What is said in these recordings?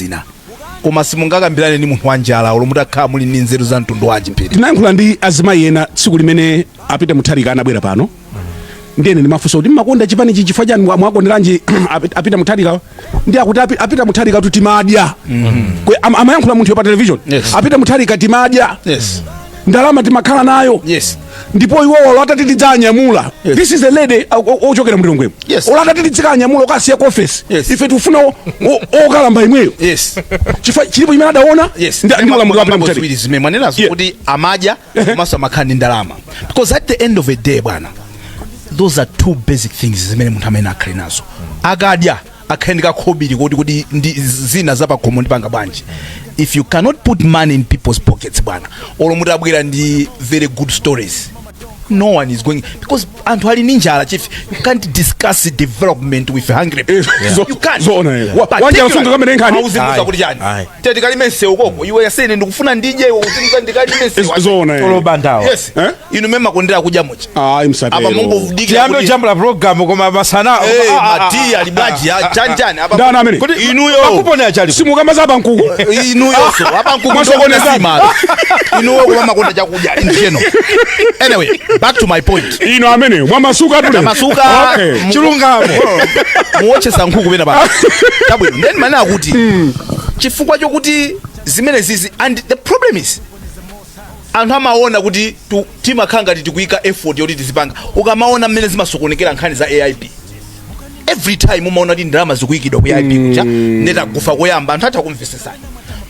zina, koma simungakambirane ndi munthu wanjala olo mutakhala muli ndi nzeru za mtundu wanji, Mphiri. Tinayankhula ndi azimayi ena tsiku limene a Peter Mutharika anabwera pano. Ndiyene ndimafunsa kuti mmakonda chipani chi chifukwa chani, mwakonderanji a Peter Mutharika? Ndi akuti a Peter Mutharika tu timadya. Amayankhula munthu pa television. A Peter Mutharika timadya, ndalama timakhala nayo, ndipo iwowo atati tidzanyamula, this is a lady ochokera mlilongwemo, olo atati tidzikanyamula ukasiya ku office, ife tikufuna okalamba imweyo, chifukwa chilipo chimene adaona ndi ulamuliro wa Peter Mutharika. Ziwiri zimene mwanenazo, kuti amadya komanso amakhala ndi ndalama, because at the end of the day, bwana, those are two basic things zimene munthu amene akhale nazo. Akadya, akhale ndi kakhobiri kuti ndi zina zapakhomo ndipanga bwanji. If you cannot put money in people's pockets, bwana, olo mutabwera ndi very good stories, no one is going, because anthu ali ndi njala, chief. You can't discuss development with hungry people. You can't. Zoona, eh. Wanjala sungakamene nkhani. Auzimuza kuti chani? Ayi. Te tikalime msewu koko, iwe yasene ndikufuna ndidye, iwe uzimuza ndikalime msewu. Zoona, eh. Tolobandawa. Yes. Eh? Inu meme makondera kudya mucha. Ayi, msatero. Apa mungudikira Tiyambe kujambula program koma masana. Eh, mati ali bwanji ya chani chani apa? Ndani amene? Kuti Inuyo. Makuponi achali. Simukamba za bankuku. Inuyo so apa nkuku. Mwasokoneza. Inuyo kuma makonda chakudya in general. Anyway, back to my point. Ino amene mwamasuka tule. Masuka. Okay. Chilungamo. Muwotchesa nkhuku pena pa chabwino. Then manena kuti chifukwa chokuti zimene zizi, and the problem is anthu amaona kuti timakhala ngati tikuyika effort yoti tizipanga. Ukamaona mmene zimasokonekera nkhani za AIP, every time umaona kuti ndalama zikuyikidwa ku AIP kucha ndetagufa koyamba, anthu atha kumvesesani.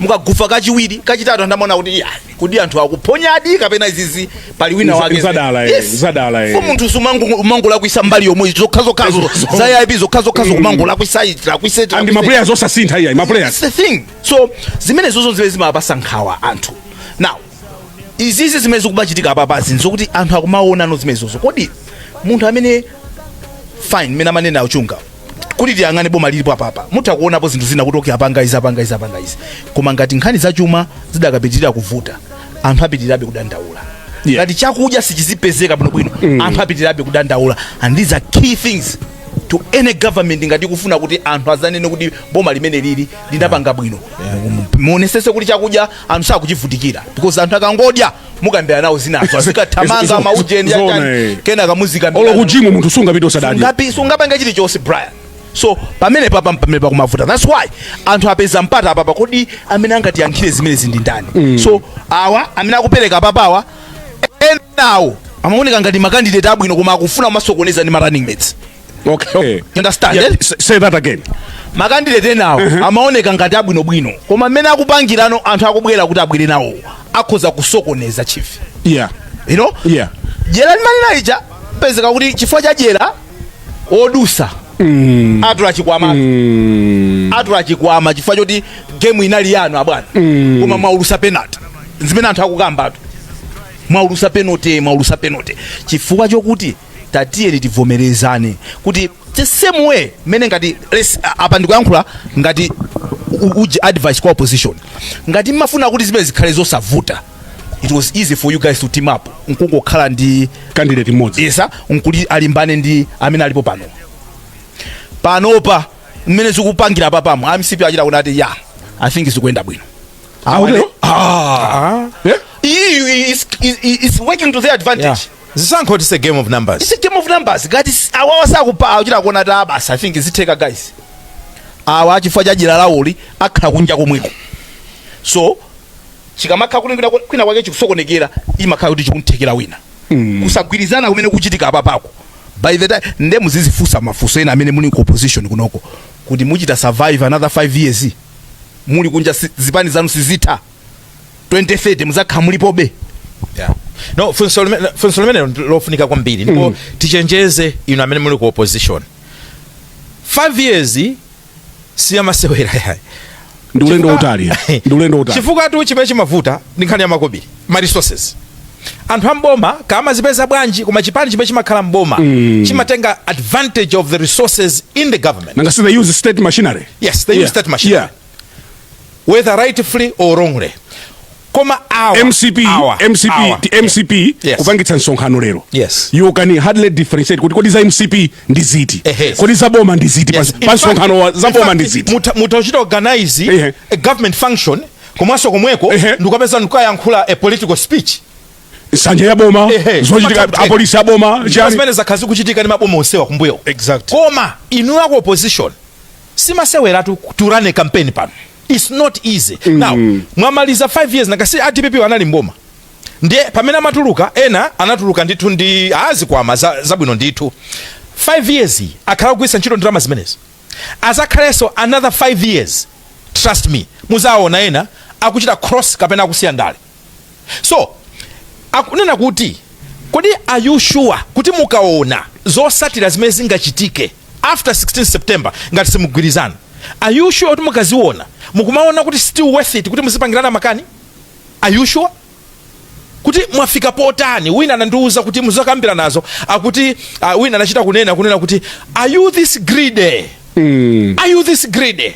Mukagufa kachiwiri, kachitatu, anthu amaona kuti ya kuti anthu akuphonyadi kapena izizi pali wina wake. Zadala, eh, zadala, eh. Fo munthu sumangolakwisa mbali yomwe zokhazokhazo za AIP, zokhazokhazo kumangolakwisa lakwise. And ma players osasintha, iya, ma players. That's the thing. So zimene zozo zimene zimapasa nkhawa anthu. Now izizi zimene zikumachitika apapazi nzokuti anthu akumaona no zimene zozo. Kodi munthu amene, fine, mmene amanena auchunga kuti tiyang'ane boma lilipo apapa, mutha kuonapo zinthu zina kuti okay, apanga izi, apanga izi, apanga izi, koma ngati nkhani zachuma zidakapitirira kuvuta, anthu apitirirabe kudandaula. Ngati chakudya sichizipezeka bwinobwino, anthu apitirirabe kudandaula. And these are key things to any government. Ngati ikufuna kuti anthu azanene kuti boma limene lili linapanga bwino, muonesese kuti chakudya anthu sakuchivutikira, because anthu akangodya mukambira nawo zinazo, azikathamanga maujeni Zoona, chachani, eh. kenaka muzikambira. Olo ku gym munthu sungapite osadadya. Sungapange chilichonse, Brian. So pamene papa pamene pakumavuta, that's why anthu apeza mpata apapa. Kodi amene angatiyankhire zimenezi ndi ndani? So awa amene akupereka apapawa, enawo amaoneka ngati ma candidate abwino, koma akufuna kumasokoneza ndi ma running mates. Okay. You understand, Yeah, eh? say that again. Ma candidate enawo amaoneka ngati abwinobwino, koma mmene akupangirano, anthu akubwera kuti abwere nawo akhoza kusokoneza, chief. You know? Dyera limanena ija, pezeka kuti chifukwa cha dyera, odusa atula chikwama, atula chikwama chifukwa choti game inali yanu abwana, koma mwaulusa penalty. Zimene anthu akukambatu, mwaulusa penalty, mwaulusa penalty chifukwa chokuti tatiyeni tivomerezane kuti the same way mmene ngati apa ndikuyankhula ngati uje advice kwa opposition: ngati mmafuna kuti zimene zikhale zosavuta, it was easy for you guys to team up nkungokhala ndi candidate mmodzi. Isa nkuti alimbane ndi amene alipo pano. Panopa mmene zikupangira papamo, MCP achita kunati ya, I think zikuyenda bwino. Akutero? Ah. Yeah? Iyi is working to their advantage. Yeah. Zisankho, it's a game of numbers. It's a game of numbers. Ngati awawa sakupa, achita kuona ta basi, I think zitheka guys. Awa chifukwa cha dyera lawoli akhala kunja komweko, so chikamakhala kuti kwina kwake chikusokonekera, imakhala kuti chikunthekera wina. Kusagwirizana kumene kuchitika apapako, by the time nde muzizifunsa mafunso ena amene muli ku opposition kunoko kuti muchita survive another 5 years muli kunja, zipani zanu sizitha, 2030 muzakhala mulipobe? Yeah. No, funso limene lofunika kwambiri, ndipo tichenjeze inu amene muli ku opposition, 5 years siyamasewera yayi. Ndi ulendo utali, ndi ulendo utali. Chifukwa tu chimene chimavuta ndi nkhani ya makobiri, ma resources. Anthu amboma kamazipeza bwanji, koma chipani chimene chimakhala mboma chimatenga advantage of the resources in the government. Nanga si they use state machinery? Yes, they use state machinery, whether rightfully or wrongly. Koma awa MCP awa, MCP awa. MCP kupangitsa msonkhano lero, you can hardly differentiate kuti kodi za MCP ndi ziti, kodi za boma ndi ziti. Pa msonkhano wa za In boma fact, ndi ziti. Mutachita organize a government function komanso komweko ndikupeza ndikukayankhula a political speech. Nsanja ya boma, zochitika, apolisi a boma, Ndipo chani. zimene zakhala zikuchitika ndi maboma onsewa kumbuyo. Koma inu aku opposition simaseweratu to run a campaign pano. It's not easy. Now mwamaliza 5 years, nakasi a DPP anali mboma, ndiye pamene amatuluka ena anatuluka ndithu ndi azikwama zabwino ndithu. 5 years iyi akhala kugwiritsa ntchito ndalama zimenezi, azakhalenso another 5 years. Trust me, muzaona ena akuchita cross kapena akusiya ndale. So akunena kuti kodi are you sure kuti mukaona zosatira zimene zingachitike after 16 September ngati simugwirizana, are you sure kuti mukaziona mukumaona kuti still worth it kuti muzipangirana makani? Are you sure kuti mwafika potani? Wina anandiuza kuti muzakambira nazo akuti wina anachita kunena kuti, "Are you this greedy? Are you this greedy?"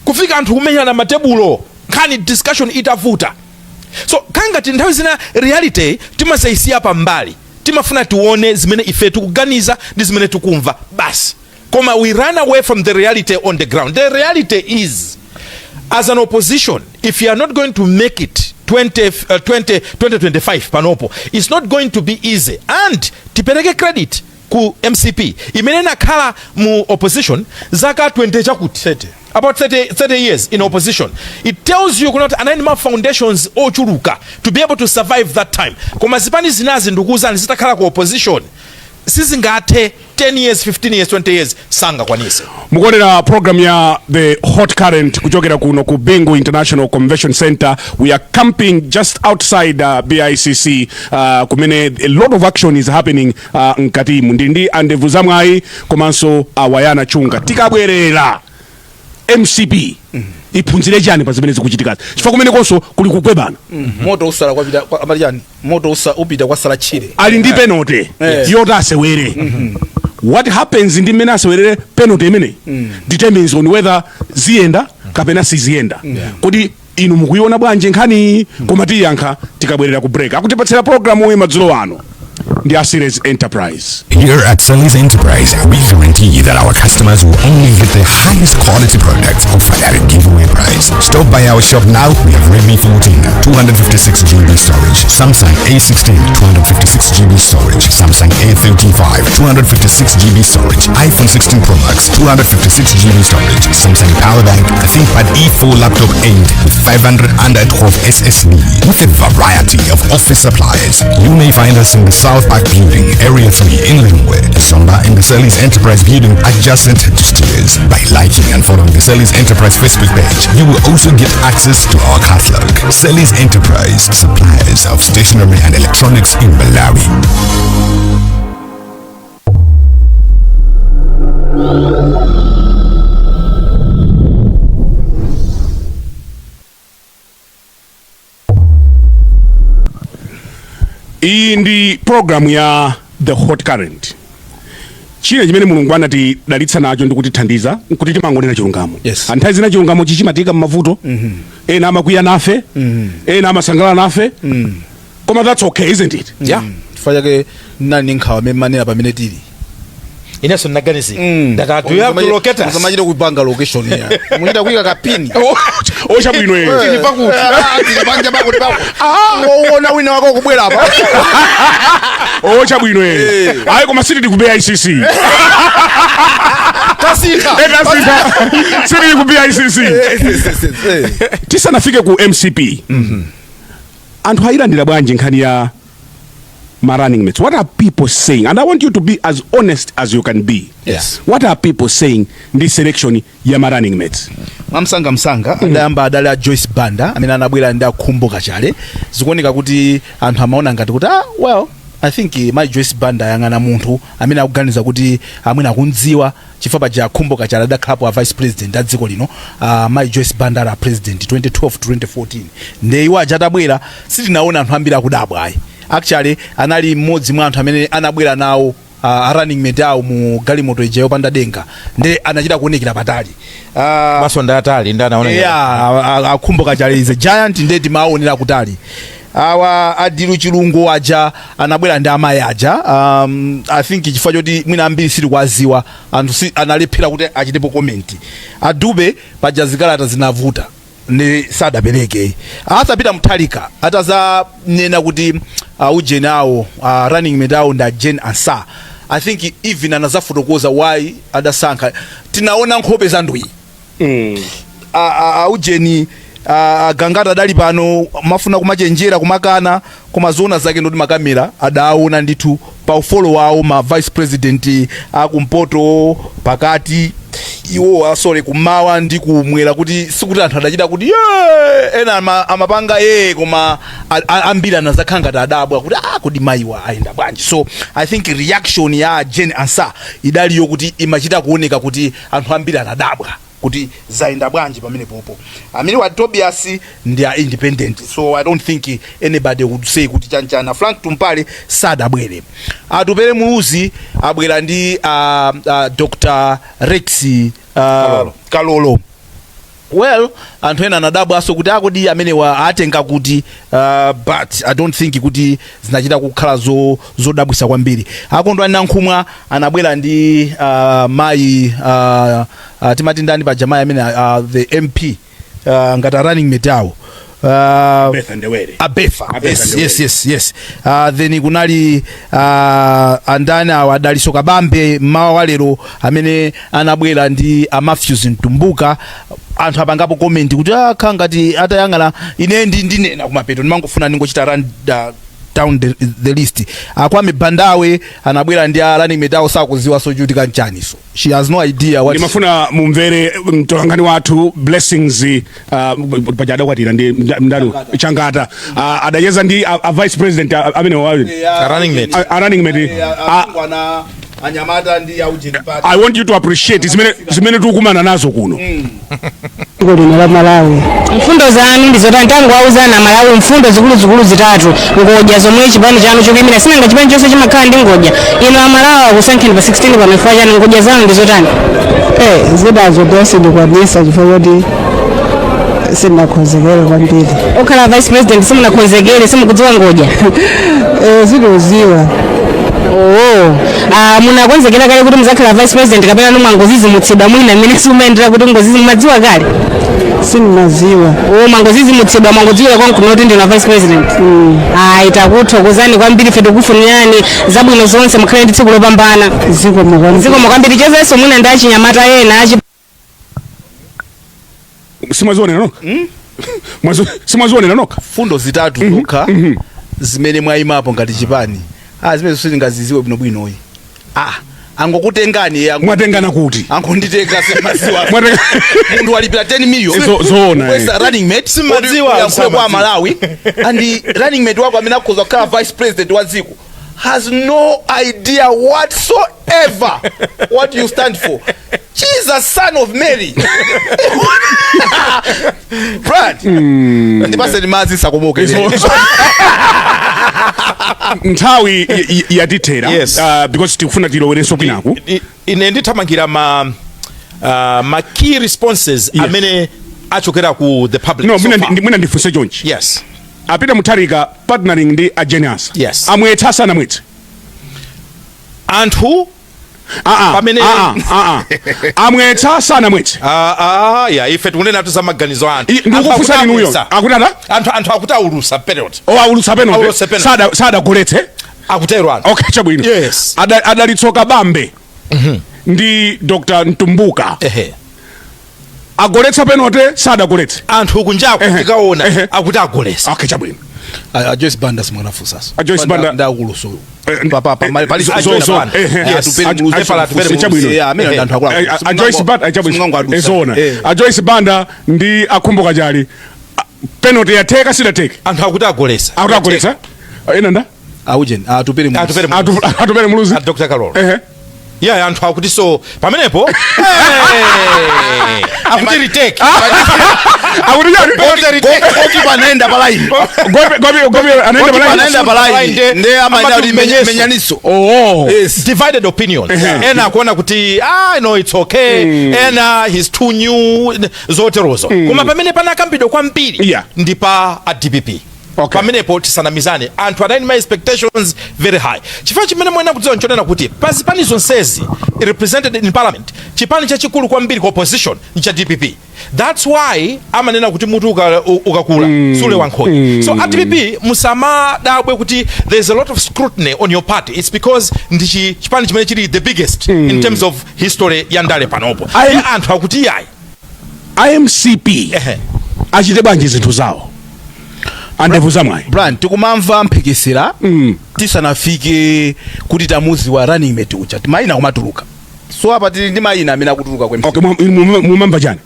Kufika anthu kumenyana matebulo, nkhani discussion itavuta. So kangati nthawi zina reality timasayisiya pambali, timafuna tione zimene ife tikuganiza ndi zimene tikumva basi, koma we run away from the reality on the ground. The reality is, as an opposition, if you are not going to make it 20, 2025 panopo, it's not going to be easy. And tipereke credit ku MCP imene inakhala mu opposition zaka 20 chakuti. 30. About 30 years in opposition. It tells you kunoti anali ma foundations ochuluka to be able to survive that time. Koma zipani zinazi, ndikuwuzani, zitakhala ku opposition sizingathe 10 years, 15 years, 20 years, sangakwanise. Mukuonera program ya The Hot Current kuchokera kuno ku Bingu International Convention Center. We are camping just outside BICC, kumene a lot of action is happening mkatimu. Ndi andevu zamwayi komanso awayana chunga. Tikabwerera, MCP iphunzire chani pa zimene zikuchitikazi? Chifukwa kumenekonso kuli kukwebana. Moto usala kwapita amati chani, moto usa upita kwasala tchire. Ali ndi penalty yoti asewere. What happens ndi mmene asewerere penalty imene determines on whether ziyenda kapena siziyenda. Kuti inu mukuiona bwanji nkhani? Koma tiyankha tikabwerera ku break. Akutipatsira programu iyi madzulo ano ndi a Series Enterprise. Here at Sally's Enterprise, we guarantee that our customers will only get the highest quality products offered at a giveaway price. Stop by our shop now. We have Redmi 14, 256 GB storage, Samsung A16, 256 GB storage, Samsung A35, 256 GB storage, iPhone 16 Pro Max, 256 GB storage, Samsung Power Bank, a ThinkPad E4 laptop 8 with 512 SSD, with a variety of office supplies. You may find us in the South Park Building, Area 3 in Lilongwe, Zomba in the Sally's Enterprise Building adjacent to Steers. By liking and following the Sally's Enterprise Facebook page, you will also get access to our catalog. Sally's Enterprise, suppliers of stationery and electronics in Malawi. Iyi ndi program ya The Hot Current. China chimene Mulungu anatidalitsa nacho ndi kutithandiza nkuti timangonena chilungamo. Anthawi zina chilungamo chichimatika m'mavuto, ena amakwiya nafe, ena amasangalala nafe, koma that's okay, isn't it? Yeah. Chifukwa chake nali nkhawa amene manena pamene tili. Inenso ndinaganizira that do you have to locate us? Musamachita kupanga location ya, muchita kuyika kapini. Ochabwino ere. Tili pakuti. Tili panja pakuti pakuti. Uona wina wako kubwera apa. Ochabwino ere. Ayi, koma sitili ku BICC. Tasika. Tasika, sitili ku BICC. Tisanafike ku MCP, anthu ayilandira bwanji nkhani ya ma running mates? What are people saying? And I want you to be as honest as you can be. What are people saying ndi selection ya ma running mates? Mwamsanga msanga, adayamba adali a Joyce Banda amene anabwera ndi akhumbo kachale. Zikuoneka kuti anthu amaona ngati kuti, ah, well, I think mai Joyce Banda ayang'ana munthu amene akuganiza kuti amwene akundziwa, chifukwa paja akhumbo kachale adakhalapo a vice president a dziko lino, mai Joyce Banda ali a president 2012 to 2014. Nde iwo aja atabwera sitinaona anthu ambiri akudabwa ayi. Actually anali mmodzi mwa anthu amene anabwera nawo. a running mate awo mu galimoto ija yopanda denga, nde anachita kuonekera patali. Maso ndi atali ndi anaonekera. Yeah, a Khumbo Kachali is a giant, nde timaonera kutali. Awa adilu chilungo aja anabwera ndi amayi aja. I think chifukwa choti mwina ambiri sitikuwaziwa, anthu si analephera kuti achitepo comment. Adube paja zikalata zinavuta ndi sadapereke. Asapita Mutharika atazanena kuti ujeni awo, running mate awo ndi a Jane Ansah, I think even anazafotokoza why adasankha. Tinaona nkhope za ndwi. Aujeni Gangata adali pano, mafuna kumachenjera kumakana, koma zoona zake ndoti makamera adaona ndithu pa ufolo wawo ma vice president akumpoto, pakati, iwo asole kummawa ndi kumwera, kuti sikuti anthu adachita kuti ye ena amapanga ye, koma ambiri anazakhala ngati adabwa kuti ah, kodi mayiwa ayenda bwanji? So I think reaction ya Jane Ansah idaliyo kuti imachita kuoneka kuti anthu ambiri anadabwa kuti zayenda bwanji pamene popo. Amene wa Tobias ndi a independent, so I don't think anybody would say kuti chanchana. Frank Tumpale sadabwere. Atupele Muluzi abwera ndi Dr Rex Kalolo. Kalolo. Well, anthu ena anadabwaso kuti akodi amenewa atenga kuti, but I don't think kuti zinachita kukhala zodabwisa kwambiri. Akondwani Nankhumwa anabwera ndi mayi, timati ndani paja, mayi amene the MP, ngati a running mate awo. Betha Ndewere. Abefa. Abefa Yes. Ndewere. Yes. Then kunali andani awa, Adaliso Kabambe mmawa wa lero amene anabwera ndi a Matthews Mtumbuka. Anthu apangapo comment kuti akha ngati atayang'ana. Ine ndi ndinena kumapeto, ndimangofuna ndingochita run down the list. Akwame Bandawe anabwera ndi a running mate awo, sakuziwa so chuti kanchaniso, she has no idea what. Ndimafuna mumvere mtolankhani wathu Blessings, paja adakwatira ndi ndani, Changata, adacheza ndi a vice president amene A running mate. A running mate. Anyamata ndi aujeni. I want you to appreciate zimene tikukumana nazo kuno. Dziko lino la Malawi. Mfundo zanu ndizotani? Tangowauzana Malawi mfundo zikuluzikulu zitatu, ngodya zomwe chipani chanu chikuyimira. Sinanga chipani chonse chimakhala ndi ngodya. Inu Amalawi akusankheni pa 16 pano chifukwa chani? Ngodya zanu ndizotani? Zidazo ndonse ndikwanisa chifukwa choti sindinakonzekere kwambiri. Okhala vice president simunakonzekere, simukudziwa ngodya? Sindikuziwa. Oh, ah, munakonzekera kale kuti muzakhala vice president kapena nomwe mwangozizimutsidwa mwina mmene simumayendera kuti ngozizi mumadziwa kale? Sindimaziwa. Oh, mwangozizimutsidwa, mwangodziwira konkuno kuti ndina vice president. Ayi, takuthokozani kwambiri, ife tikufunirani zabwino zonse, mukhale ndi tsiku lopambana. Zikomo kwambiri. Zikomo kwambiri. Chezenso mwina ndi achinyamata ena achi. Simwazionera nokha? Simwazionera nokha? Fundo zitatu zokha zimene mwayimapo ngati chipani, ah, zimene sitingaziziwe bwinobwinoyi. Ah, angokutengani Mwatengana kuti? Angonditenga, simaziwa. Munthu walipira 10 million Zoona, Kwesa running mate. Simadziwa, Uyankhule kwa samadziwa. Malawi, and running mate wako amene akhoza kukhala vice president wa dziko has no idea whatsoever what you stand for. Jesus, son of Mary! Brad, ndipaseni madzi sakomoke. Nthawi yatithera. Yes. Because tikufuna tilowerenso kwinaku. Ine ndithamangira ma key responses amene achokera ku the public No, so mwina far. mwina ndifunse chonchi. Yes. Apita Mutharika partnering ndi a Jane Ansah. Yes. Amwetsa, asanamwetse? Anthu Ah, ah, Pamene- ah, ah, ah. Amwetsa, sanamwetse? Ah, ah, ya, ife tikunenatu za maganizo a anthu. Ndikufunsa Anthu inuyo. akuti Akuti ata? Anthu akuti aulusa penalty. O, aulutsa penalty. Aulutsa penalty. Sadagoletse. Akutero anthu. Okay, chabwino. Yes. Adalitso Kabambe ndi Dr Mtumbuka agoletsa penalty, sadagoletse? Anthu kunjaku tikaona akuti agolesa. Okay, chabwino. A Joyce Banda simwanafunsaso. A Joyce Banda- Ndakuluso Chabwino. A Joyce Banda, chabwino. Zoona. A Joyce Banda ndi Akhumbo Kachali, penalty yatheka, sidatheke? Anthu akuti agolesa. Akuti agoletsa. Ena nda Aujen Atupele. Atupele Muluzi. Atupele Muluzi. A Dr Kalolo. Yeah, anthu akuti so pamenepo, hey, akuti retake. Akuti chani? Goalkeeper anaenda pa line. Goalkeeper anaenda Goalkeeper pa line. anaenda pa line, nde amaenda kuti Amati menyaniso. Oh. Yes. Divided opinions. Ena akuona kuti, ah, no, it's okay, ena he's too new, zoterozo. Koma pamene panakambidwa kwambiri ndi pa a DPP. Pamenepo tisanamizane, anthu anali ma expectations very high, chifukwa chimene mwena kudziwa nchonena kuti pa zipani zonsezi represented in parliament, chipani chachikulu kwambiri ku opposition ncha DPP. That's why amanena kuti mutu ukakula sule wankhonya. So a DPP, musamadabwe kuti there's a lot of scrutiny on your party. It's because ndi chipani chimene chili the biggest in terms of history ya ndale panopo. Ye anthu akuti yayi. IMCP achite bwanji zinthu zawo, andevu zamwayi? Brian, tikumamva mphekesera tisanafike kuti tamuziwa running mate uja, mayina kumatuluka. So apa tili ndi mayina amene akutuluka kwa MCP. Okay, mumamva chani?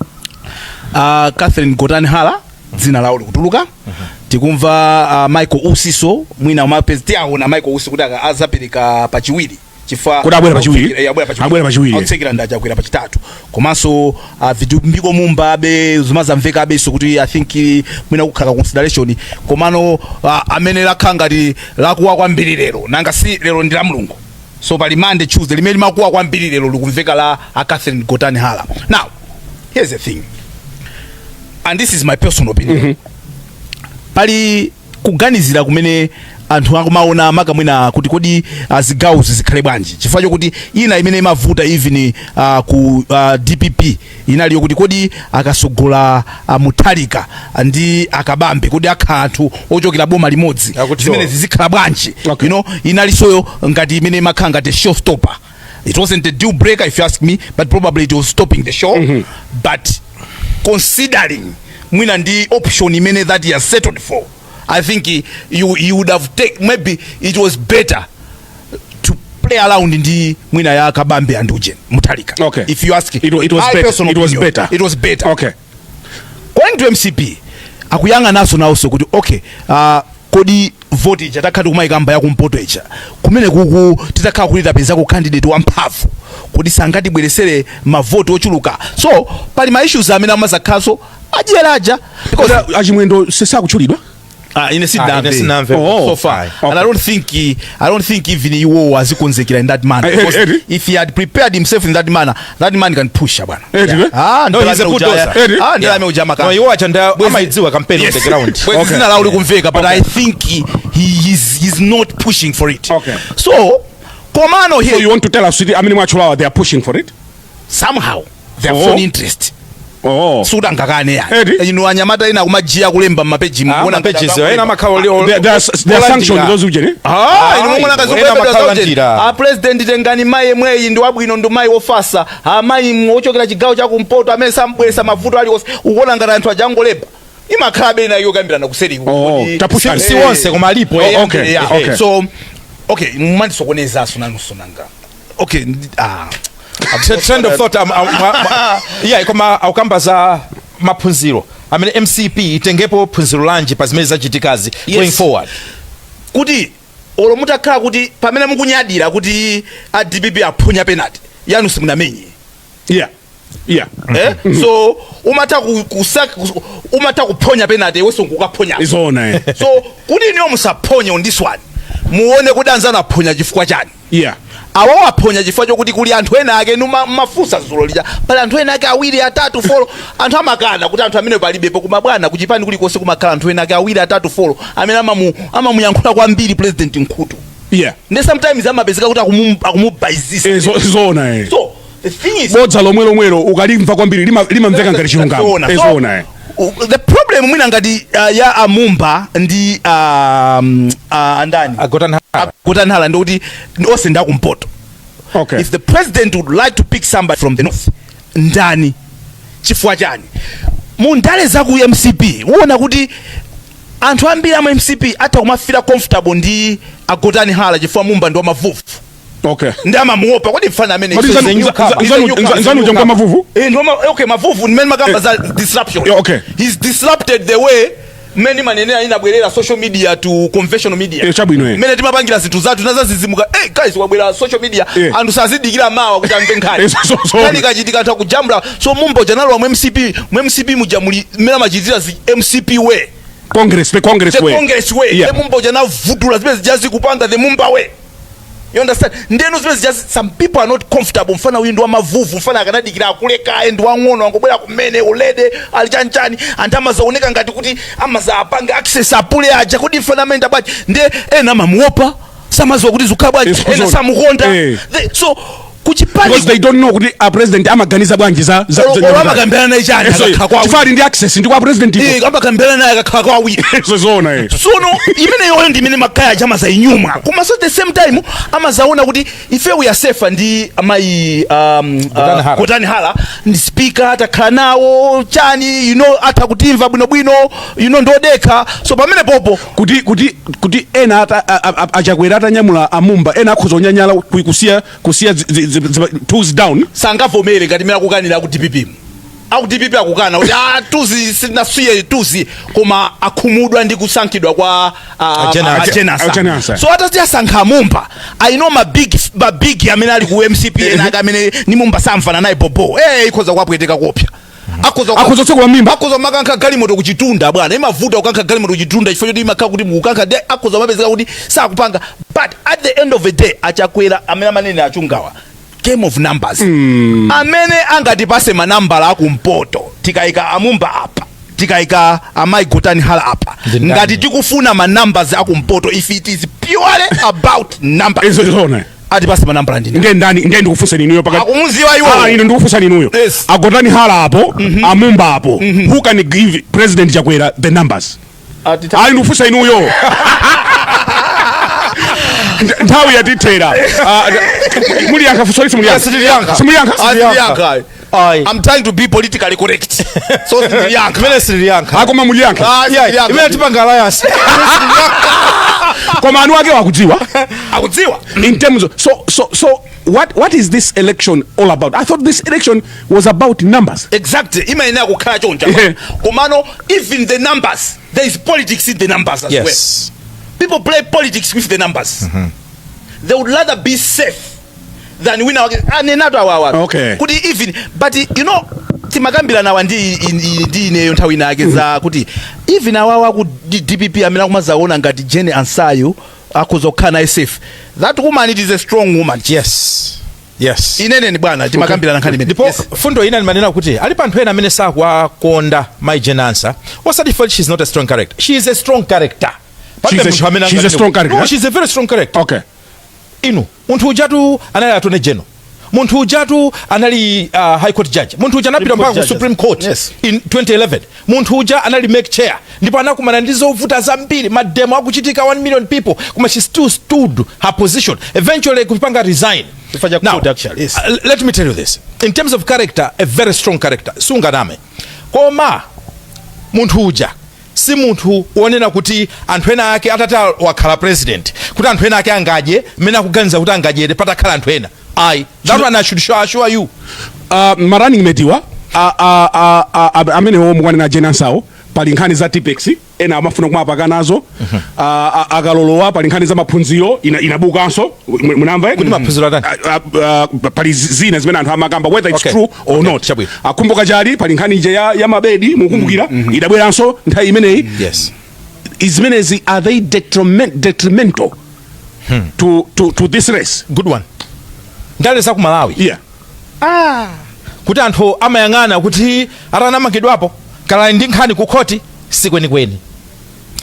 Catherine Gotani Hala dzina lawo likutuluka. Tikumva Michael Usiso, mwina umapezi tiaona Michael Usi kuti azapereka pachiwiri chifukwa Kuti abwera pachiwiri? Eh, abwera pachiwiri. Abwera pachiwiri. Autsekera ndacha akwera pachitatu. Komanso Vitumbiko Mumba abe zimazamveka abenso kuti I think mwina kukhala consideration. Komano amene lakhala ngati lakuwa kwambiri lero, nanga si lero ndi la Mulungu, so pali Monday, Tuesday, limene limakuwa kwambiri lero likumveka la a Catherine Gotani Hala. Now here's the thing, and this is my personal opinion. Pali kuganizira kumene anthu akumaona makamwina kuti kodi zigawo zikhale bwanji, chifukwa chokuti ina imene imavuta even ku DPP inaliyo kuti kodi akasogola Mutharika ndi Akabambe, kodi akhala anthu ochokera boma limodzi, Akuti zimene zizikhala bwanji? Okay. Inalisoyo ngati imene imakhala ngati showstopper. It wasn't a deal breaker if you ask me, but probably it was stopping the show. But considering mwina ndi option imene that he has settled for, I think he would have take, maybe it was better to play around ndi mwina ya Kabambe and uje Mutharika. If you ask It was my better. personal It was opinion, better. it was better. Going to MCP, akuyang'ananso nawonso kuti okay, kodi voti ija takhala tikumayikamba yakumpoto ija, kumene kuku titakhala kuti tapezako candidate wamphamvu, kodi sangatibweresere mavoti ochuluka? So pali ma issues amene amazakhalanso adyeraja because Kodi Achimwendo sisakutchulidwa? Ah, ine Ah, sinamve. ine sinamve. Oh. So far. And I don't think even iwo azikonzekera in that manner. Because if he had prepared himself in that manner, that man can push, bwana. Eti, eh? Ah, No, he's a bulldozer. Eti? Ah, ndalame uja maka. No, iwo acha nda amaidziwa campaign on the ground. Bwezi zina lawo likumveka, but I think he's not pushing for it. So, komano here So you want to tell us kuti amene mwatchulawa, they are pushing for it? Somehow they have shown interest. Sudangakane yani. Eti? Inu anyamata ina kumajiya kulemba mmapeji mukuona Ma pages ngati ena amakhala They are sanctioned those ujeni. Ah, inu mukuona Ena kazobwebedwa amakhala zaujeni. njira. Ah, president, tengani mayi yemweyi ndi wabwino, ndi mayi wofasa, amayi ochokera chigawo chakumpoto amene sambweresa mavuto aliwonse. Ukuona ngati anthu ajangolemba? Imakhalabe inayo kambirana kuseriku. Oh, tapushani. Si wonse koma alipo. Eh, yeah. So okay, mumandisokonezaso nanunso nanga. Okay, ah. Trend of thought, yeah, koma akukamba za maphunziro amene MCP itengepo phunziro lanji pa zimene zachitikazi going forward. Kuti olo mutakhala kuti pamene mukunyadira kuti a DPP aphonya penalty yanu, simunamenye. Eh? So umatha umatha kuphonya penalty, iwenso nkukaphonya. Izona, eh. So kuti niyo musaphonye on this one, muone kuti anzanu aphonya chifukwa chani. Awo aphonya chifukwa chokuti kuli anthu ena ake numa mafusa zulo lija, pali anthu ena ake awiri, atatu, four. Anthu amakana kuti anthu amene palibepo, koma bwana, kuchipani kulikonse kumakhala anthu ena ake awiri, atatu, four amene amamuyankhula kwambiri president nkhutu. Ndi sometimes amapezeka kuti akumubaizisa. Eh, zona, eh. So the thing is, Bodza lomwe lomwelo ukalimva kwambiri limamveka ngati chilungamo. Zoona. Eh, So, zona, eh. the problem mwina ngati ya Amumba ndi andani, Agotani Hala. Agotani Hala, ndikuti onse ndakumpoto. If the president would like to pick somebody from the north, ndani? Chifukwa chani? Mu ndale za ku MCP uona kuti anthu ambiri ama MCP atha kumafira comfortable ndi Agotani Hala chifukwa Mumba ndi wamavuvu. Ndi amamuopa kodi mfana amene Kodi nzanu uja ngwa mavuvu? Eh, okay, mavuvu nimene makamba za disruption. Yeah, okay. He's disrupted the way Mmene manenera inabwerera social media to conventional media. Chabwino, eh. Mmene timapangira zinthu zathu nazazizimuka, hey guys, wabwera social media. Anthu sazidikira mawa kuti amve nkhani. So Nkhani ikachitika anthu akujambula. So Mumba uja analowa mu MCP, mu MCP muja muli mmene amachitira zi MCP way. Congress, the Congress The way. Congress way. The Mumba uja anavutula zimene zijazi kupanga the Mumba way, you understand? Ndeno zimene zijazi, some people are not comfortable. Mfana uyu ndi wamavuvu, mfana akanadikira akulekaye, ndi wang'ono, angobwera kumene ulede ali chanchani. Anthu amazaoneka ngati kuti amazapanga access apule aja kuti mfana amene bwanji, ndiye ena amamuopa, samaziwa kuti zikukhala bwanji. Ena samukonda. So kuchipani Because they don't know kuti a president amaganiza bwanji za Olo amakambirana naye chani akakhala kwawo. Chifukwa ali ndi access ndi kwa president iko. Amakambirana naye akakhala kwa awiri. So zoona, eh. Sono imene yoyo ndi imene makaya aja amazayinyuma, koma so at the same time amazaona kuti ife we are safer ndi amayi Gotani Hara. Gotani Hara ndi speaker, atakhala nawo chani, atha kutimva bwinobwino, ndodekha. So pamene popo Kuti ena ata achakwera atanyamula amumba, ena akhoza kunyanyala kusiya tools down. Sangavomere ngati imene akukanira aku DPP. Aku DPP akukana kuti ah, tuzi sinasiye tuzi, koma akhumudwa ndi kusankhidwa kwa Ajena. Ajena Asa. Ajena Asa. So atati asankha Mumba, I know ma big amene ali ku MCP, ena ake amene ni Mumba samvana naye bobo, ikhoza kuwapweteka kopya, akhoza Akhoza kutsekula mimba. Akhoza makankha galimoto kuchitunda, bwana. Imavuta kukankha galimoto kuchitunda chifukwa choti imakhala kuti mukukankha, de akhoza mapezeka kuti sakupanga. But at the end of the day, achakwera amene amanene achungawa game of numbers, amene angatipase manambala akumpoto, tikayika amumba apa, tikayika amayi Gotani Hala apa, Ndi ndani? Ngati tikufuna ma numbers akumpoto, if it is purely about numbers, Izo zoona. Atipase manambala ndini? Ndiye ndani? Ndiye ndikufunsa inuyo pakati. Akumuziwa iwo. Ah, ino ndikufunsa inuyo. Yes. Agotani Hala apo, amumba apo, who can give President Chakwera the numbers? Ayi, ndikufunsa inuyo. Nthawi yatithera. Ah, muliyankha funso lisi? Muliyankha? Sitiliyankha. Simuliyankha? Sitiliyankha. Ayi. I'm trying to be politically correct, so sitiliyankha. Imene sitiliyankha. Akoma muliyankha. Ah, sitiliyankha. Imene tipanga alliance. Koma anu ake wakudziwa. Akudziwa. In terms of, so what is this election all about? I thought this election was about numbers. Exactly, imayenera kukhala choncho. Komano even the numbers, there is politics in the numbers as well. People play politics with the numbers. They would rather be safe than wina wake anenato awawa kuti even, but timakambirana awa ndi ineyo nthawi inake za kuti even awawa ku DPP amene akumazaona ngati Jane Ansah akhoza kukhala naye safe, that woman, it is a strong woman. Inene bwana, timakambirana nkhani imene. Ndipo fundo ina ndimanena kuti alipo anthu ena amene sakuwakonda mai Jane Ansah, osati for she's not a strong character. She is a strong character. Palibe munthu amene She's a strong character. No, she's a very strong character. Inu, munthu ujatu anali attorney general, munthu ujatu anali high court judge, munthu uja anapita mpaka ku judges. Supreme Court in 2011, munthu uja anali MEC chair, ndipo anakumana ndi zovuta zambiri, mademo akuchitika, 1 million people, koma she still stood her position, eventually kupanga resign. Chifukwa cha Now, court actually, yes. Let me tell you this: in terms of character, a very strong character, sunganame. Koma munthu uja si munthu wonena kuti anthu ena ake atati wakhala president, kuti anthu ena ake angadye mmene akuganiza kuti angadyere patakhala anthu ena. Ayi, that one I should assure you. Ma running mate wa amenewo mukwanena Jane Ansahwo, pali nkhani za Tipex, ena amafuna kumapaka nazo. Akalolowa, pali nkhani za maphunziro inabukanso. Munamva, eh? Kuti maphunziro atani? Pali zina zimene anthu amakamba, whether it's true or not. Chabwino. Akhumboka chali, pali nkhani ije ya mabedi, mukumbukira, idabweranso nthawi imeneyi. Zimenezi, are they detrimental to this race? Good one. Ndale za ku Malawi, kuti anthu amayang'ana kuti atanamangidwapo kala ndi nkhani ku khoti, sikwenikweni,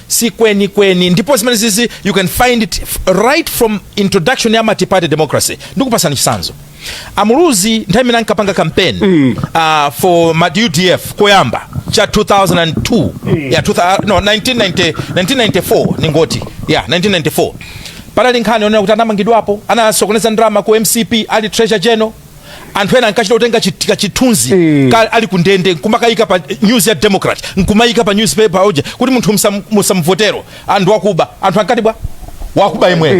sikwenikweni. Ndipo zimene zizi you can find it right from introduction ya multi-party democracy. Ndikupasani chitsanzo: Amuluzi nthawi imene ankapanga campaign for ma UDF koyamba cha 2002, yeah, 2000, no, 1990, 1994 ningoti, yeah, 1994, panali nkhani yonena kuti anamangidwapo, anasokoneza ndalama ku MCP ali treasurer general. Anthu ena ankachita kutenga chithunzi ka ali kundende nkumakayika pa news ya Democrat, nkumayika pa newspaper uje kuti munthu musamvotero, anthu akuba. Anthu ankati bwa wakuba imwe.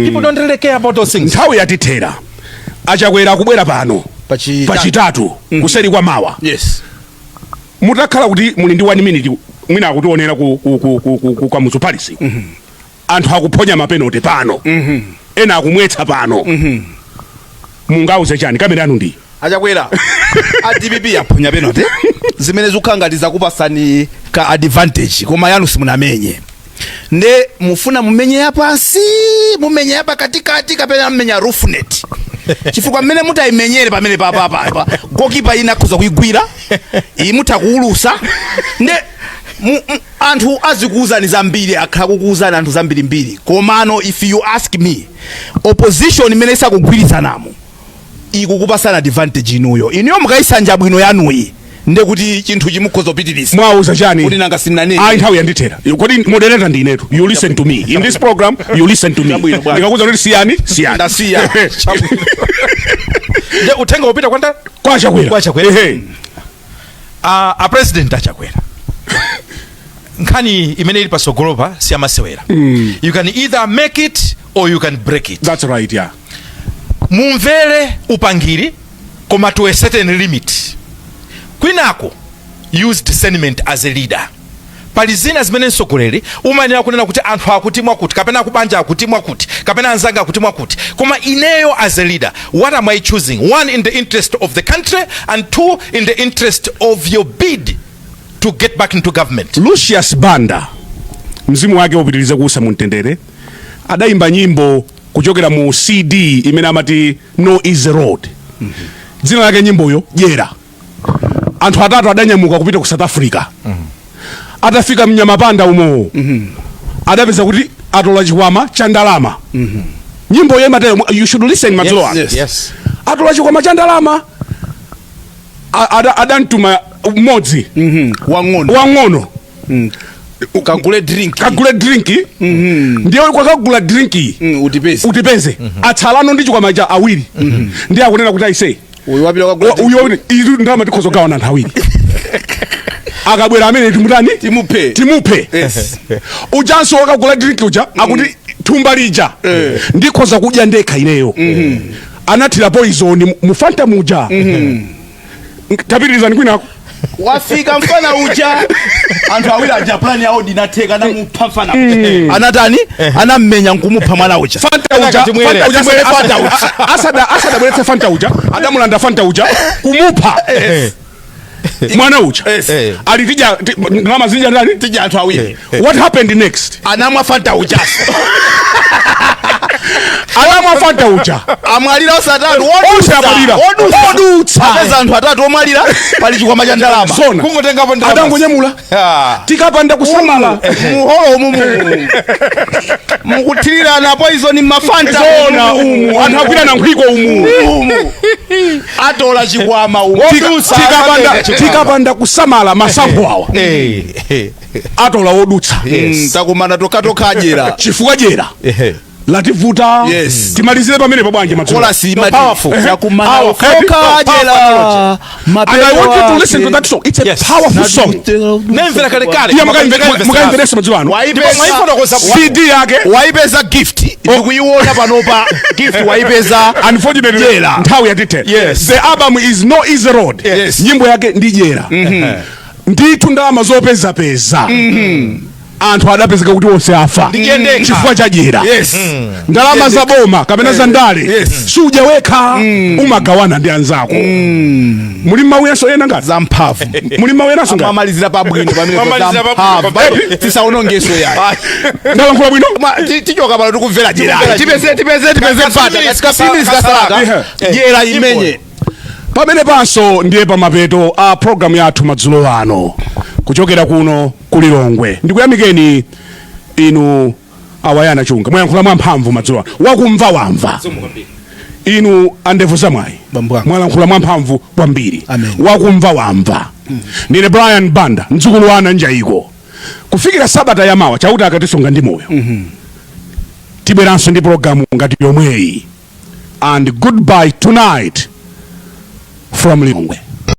People don't really care about those things. Nthawi yatithera. Achakwera akubwera pano Pachitatu. pachitatu, kuseri kwa mawa. Mutakhala kuti muli ndi 1 minute Mwina akutionera ku Kamuzu Palace. Anthu akuphonya mapenalty pano, ena akumwetsa pano. Mungauze chani? Kamera yanu ndi Achakwera, a DPP aphonya penalty zimene zikukhala ngati zakupasani ka advantage, koma yanu simunamenye. Nde mufuna mumenye yapansi, mumenye yapakatikati, kapena mmenya rough net? Chifukwa mmene mutayimenyere pamene papapa, gokipa ina akhoza kuyigwira, iyi mutha kuulusa. Nde anthu azikuuzani zambiri, akhala kukuuzani anthu zambirimbiri. Komano if you ask me, opposition imene isakugwirizanamo ikukupasana advantage inuyo. Inuyo mukayisanja bwino yanuyi, nde kuti chinthu chimukhoza kupitiriza. Mwauza chani? Kuti nanga sinanene? Ayi, nthawi yandithera. Kodi moderator ndi inetu. You listen to me in this program, you listen to me. Chabwino, bwana. Ndikakuza kuti siyani, siyani. Ndasiya. Nde uthenga upita kwanda? Kwa Chakwera. Kwa Chakwera. Ehe. A President Achakwera, nkhani imene ili pasogolopa siyamasewera. You can either make it or you can break it. That's right, yeah. Mumvere upangiri, koma to a certain limit. Kwinako use discernment as a leader. Pali zina zimene mtsogoleri umayenera kunena kuti anthu akuti mwakuti, kapena akubanja akuti mwakuti, kapena anzanga akuti mwakuti, koma ineyo as a leader, what am I choosing? One, in the interest of the country, and two, in the interest of your bid to get back into government. Lucius Banda, mzimu wake upitirize kuusa mumtendere, adayimba nyimbo kuchokera mu CD imene amati No Easy Road. Dzina lake nyimboyo Dyera. Anthu atatu adanyamuka kupita ku South Africa. Atafika mnyamapanda umo, adapeza kuti atola chikwama cha ndalama. Nyimbo yo imatero. You should listen madzulo ano. Atola chikwama cha ndalama. Adamtuma mmodzi wang'ono. Wang'ono. Kagule drink. Kagule drink. Ndiye kwakagula drink, utipeze. Utipeze. Atsalano ndi chikwama cha awiri. Ndiye akunena kuti aise, uyu wapita kagula. Uyo, izi ndalama tikhoza kugawana anthu awiri. Akabwera amene timutani? Timuphe. Timuphe. Ujanso wakagula drink uja akuti thumba lija ndikhoza kudya ndekha ineyo. Anathira poison mu Fanta muja. Tapitirizani kwinako. Wafika mfana uja, anthu awiri aja, plan yawo dinatheka, namupha mfana uja. Anatani? Anammenya nkumupha mwana uja. Fanta uja. Timwere. Fanta uja. Timwere Fanta uja. Asadabweretse Fanta uja, adamulanda Fanta uja, kumupha mwana uja. Ali tija ndalama zija ndani? Tija anthu awiri. What happened next? Anamwa Fanta uja. Anamwa Fanta uja. Amwalira osatatu. Onse amwalira. Odutsa. Apeza anthu atatu omwalira, pali chikwama cha ndalama. Zona. Kungotengapo ndalama. Adangonyamula. Tikapanda kusamala, muholo umumu mukuthirirana poison mafanta. Zona, umu anthu agwirana nkhwiko umu. Umu atola chikwama umu. Tikapanda kusamala, masankho awa atola wodutsa. Takumana tokatoka dyera. Chifukwa dyera lativuta. Timalizire pamene pabwanje madzulo. Chorus imati Powerful. takumana Our toka dyera. And I want you to listen to that song. It's a powerful song. Nemvera kalekale. Iya, mukaimverenso madzulo ano. Waipeza. CD yake. Waipeza Gift, ndikuiona panopa. Gift waipeza. Unfortunately, Dyera. nthawi yatithe. The album is No Easy Road. Nyimbo yake ndi Dyera. Ndithu ndalama zopezapeza, anthu adapezeka kuti onse afa Ndiyendekha. chifukwa cha dyera. Ndalama za boma kapena za ndale sudya wekha, umagawana ndi anzako. Muli mawu yenso ena ngati Zamphamvu. Muli mawu enanso ngati Mamalizira pabwino pamene. Mamalizira pabwino. Zamphamvu, tisaonongeso yayi. Ndalankhula bwino. Tichoka pano tikumvera dyera. Tipeze mpata kasalaka. Dyera imenye. Pamene panso ndiye pamapeto a programu yathu madzulo ano kuchokera kuno ku Lilongwe. Ndikuyamikeni inu awayana chunga, mwayankhula mwamphamvu madzulo ano, wakumva wamva. Inu andevu zamwayi, Bambo anga. mwalankhula mwamphamvu kwambiri. Amen. Wakumva wamva. Ndine Brian Banda, mdzukulu wa Ananjaiko. Kufikira sabata yamawa, Chauta akatisunga ndi moyo, tibweranso ndi programu ngati yomweyi. And goodbye tonight from Lilongwe.